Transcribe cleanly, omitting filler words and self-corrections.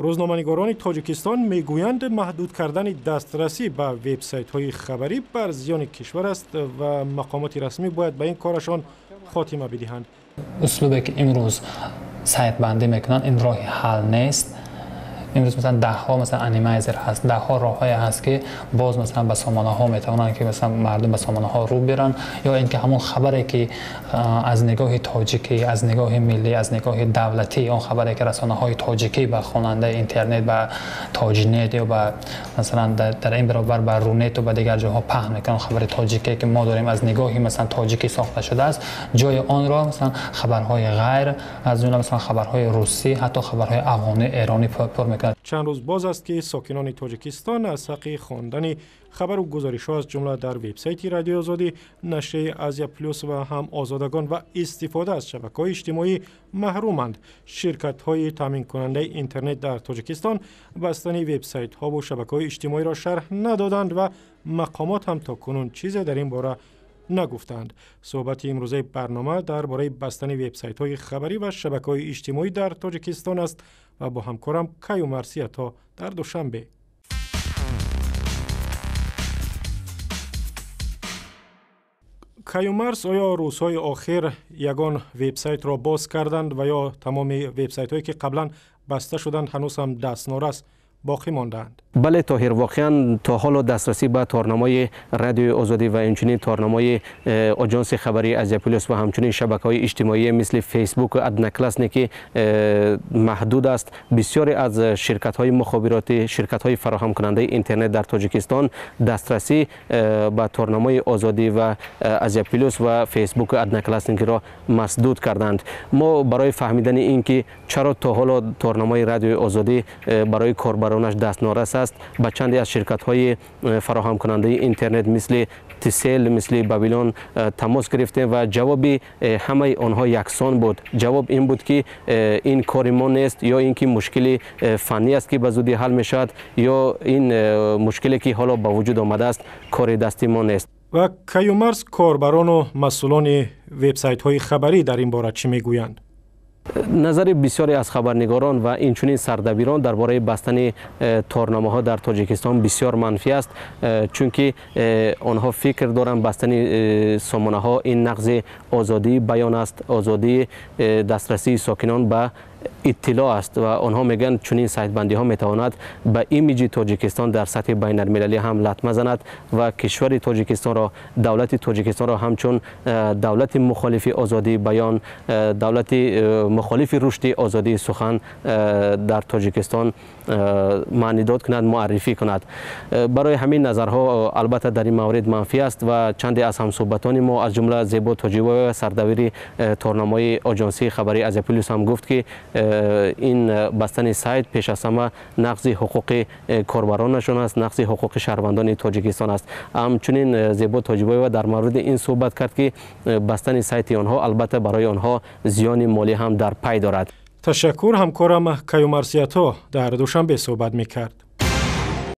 Рӯзноманигорони Тоҷикистон мегӯянд, маҳдуд кардани дастрасӣ ба вебсайтҳои хабарӣ бар зиёни кишвар аст ва мақомоти расмӣ бояд ба ин корашон хотима бидиҳанд. Услубе ки имрӯз сайтбандӣ мекунанд, ин роҳи ҳал нест. Имрӯз масалан даҳҳо масалан анимайзер ҳаст, даҳҳо роҳҳое ҳаст, ки боз масалан ба сомонаҳо метавонанд, ки масалан мардум ба сомонаҳо рӯ биёранд, ё ин ки ҳамон хабаре ки аз нигоҳи тоҷикӣ, аз нигоҳи миллӣ, аз нигоҳи давлатӣ, он хабаре ки расонаҳои тоҷикӣ ба хонандаи интернет, ба Тоҷинет ё ба масалан дар ин баробар ба Рунету ба дигар ҷоҳо паҳн мекунанд, хабари тоҷике ки мо дорем аз нигоҳи масалан тоҷикӣ сохта шудааст, ҷои онро масалан хабарҳои ғайр, аз ҷумла масалан хабарҳои русӣ, ҳатто хабарҳои афғонӣ, эронӣ пур мекунанд. Чанд рӯз боз аст, ки сокинони Тоҷикистон аз ҳаққи хондани хабару гузоришҳо, аз ҷумла дар вебсайти Радиои Озодӣ, нашрияи Азия Плюс ва ҳам Озодагон ва истифода аз шабакаҳои иҷтимоӣ маҳруманд. Ширкатҳои таъминкунандаи интернет дар Тоҷикистон бастани вебсайтҳову шабакаҳои иҷтимоиро шарҳ надоданд ва мақомот ҳам то кунун чизе дар ин бора нагуфтанд. Суҳбати имрӯзаи барнома дар бораи бастани вебсайтҳои хабарӣ ва шабакаҳои иҷтимоӣ дар Тоҷикистон аст ва бо ҳамкорам Каюмарс Ято дар Душанбе. Каюмарс, оё рӯзҳои охир ягон вебсайтро боз карданд ва ё тамоми вебсайтҳое, ки қаблан баста шуданд, ҳанӯз ҳам дастнорас боқӣ мондаанд? Бале, Тоҳир, воқеан то ҳоло дастрасӣ ба торнамои Радиои Озодӣ ва инчунин торнамои Оҷонси хабарии Азия Плюс ва ҳамчунин шабакаҳои иҷтимоӣ мисли Фейсбук ва Одноклассники маҳдуд аст. Бисёре аз ширкатҳои мухобиротӣ, ширкатҳои фароҳамкунандаи интернет дар Тоҷикистон дастрасӣ ба торнамои Озодӣ ва Азия Плюс ва Фейсбук ва Одноклассникиро масдуд карданд. Мо барои фаҳмидани ин ки чаро то ҳоло торнамои Радиои Озодӣ барои корбаронаш дастнорас аст, ба чанде аз ширкатҳои фароҳамкунандаи интернет мисли Тисел, мисли Бабилон тамос гирифтем ва ҷавоби ҳамаи онҳо яксон буд. Ҷавоб ин буд, ки ин кори мо нест, ё ин ки мушкили фаннӣ аст, ки ба зудӣ ҳал мешавад, ё ин мушкиле ки ҳоло ба вуҷуд омадааст, кори дасти мо нест. Ва Каюмарс, корбарону масъулони вебсайтҳои хабарӣ дар ин бора чӣ мегӯянд? Назари бисёре аз хабарнигорон ва инчунин сардабирон дар бораи бастани торнамоҳо дар Тоҷикистон бисёр манфӣ аст, чунки онҳо фикр доранд, бастани сомонаҳо ин нақзи озодии баён аст, озодии дастрасии сокинон ба иттилоъ аст ва онҳо мегӯянд, чунин сайтбандиҳо метавонад ба имиҷи Тоҷикистон дар сатҳи байналмилалӣ ҳам латма занад ва кишвари Тоҷикистонро, давлати Тоҷикистонро ҳамчун давлати мухолифи озодии баён, давлати мухолифи рушди озодии сухан дар Тоҷикистон маънидод кунад, муаррифӣ кунад. Барои ҳамин назарҳо албатта дар ин маврид манфӣ аст ва чанде аз ҳамсӯҳбатони мо, аз ҷумла Зебо Тоҷибоева, сардавири торнамои Оҷонсии хабарии Азия Плюс, ҳам гуфт, ки ин бастани сайт пеш аз ҳама нақзи ҳуқуқи корбаронашон аст, нақзи ҳуқуқи шаҳрвандони Тоҷикистон аст. Ҳамчунин Зебо Тоҷибоева дар мавриди ин суҳбат кард, ки бастани сайти онҳо албатта барои онҳо зиёни молӣ ҳам дар пай дорад. Ташаккур, ҳамкорам Каюмарс Ято дар Душанбе суҳбат мекард.